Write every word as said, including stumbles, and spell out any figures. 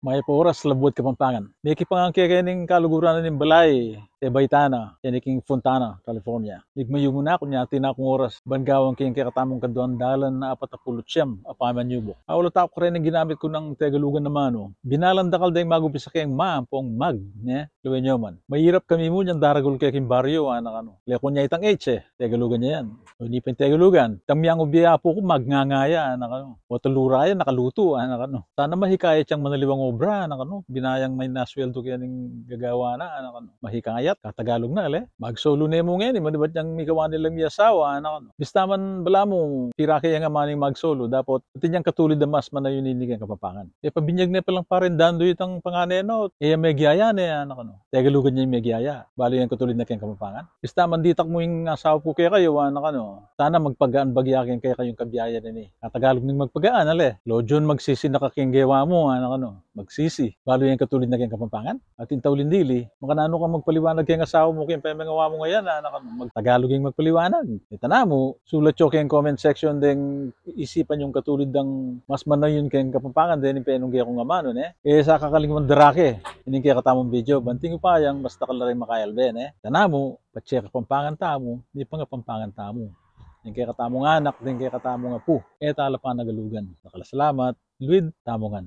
Mayap a oras, Labuad Kapampangan. Mekipangan ke keni king kaluguran na ning balay, e, Baitana, keni king Fontana, California. Migmayu mu na, kunya atin na kung oras ban gawan king kekatamung kaduang dalan apat a pulu't siyam a pamanyubuk. Aula, takuk karin ing ginamit ku nang Tegalugan naman, o. Binalan dakal deng magumpisa keng ma ampong mag, ne? Lawen yu man. Mairap kami mu nyang daragul ke king baryo, anak, anu. Le, kunya itang H, e, Tegalugan ya yan. O, ini pa ing Tegalugan. Itang miyang ubye apu ku, magnganga ya, anak, anu. O, talura ya, nakalutu, anak, anu. Sana mahikayat yang manaliwang obra, anak, anu. Binayang may nasweldo keni ing gagawan na, anak, anu. Mahikayat, katagalug na, le. Magsolu ne mu ngeni, manibat yang mikawan ne lang miyasawa, anak, anu. Bista man balamu, pira ke yang amaning magsolu, dapot atin yang katulid a mas manayun ini keng Kapampangan. E, pabinyag ne palang Pareng Dandu itang pangane na, o, e ya megyaya ne, anak, anu. Tegalugan ya ing megyaya. Balu yang katulid na keng Kapampangan. Bista man ditak mu ing asawa ku kekayu, anak, anu. Sana magpagaan bagya keng kekayung kabyayan ini. Katagalug ning magpagaan, ale. Lojun, magsisi na ka keng gewa mu, anak, anu. Magsisi. Balu yang katulid na keng Kapampangan. Atin tauli dili, makananu kang magpaliwanag keng asawa mu keng pemengawa mu ngeni, anak, anu. Magtagalug ing magpaliwanag. E, tana mu, sulat yu keng comment section deng isipan yung katulid dang mas manayun keng Kapampangan deni penungge kung amanu, ne? E, sa kakalingwan darake ining kekatamung video, ban king upayang mas dakal la ring makayalbe, ne? Tana mu, patse Kapampangan tamu, mipangapampangan tamu. Deng kekatamung anak, deng kekatamung apu, e tala panagalugan. Dakal a salamat, luid tamu ngan.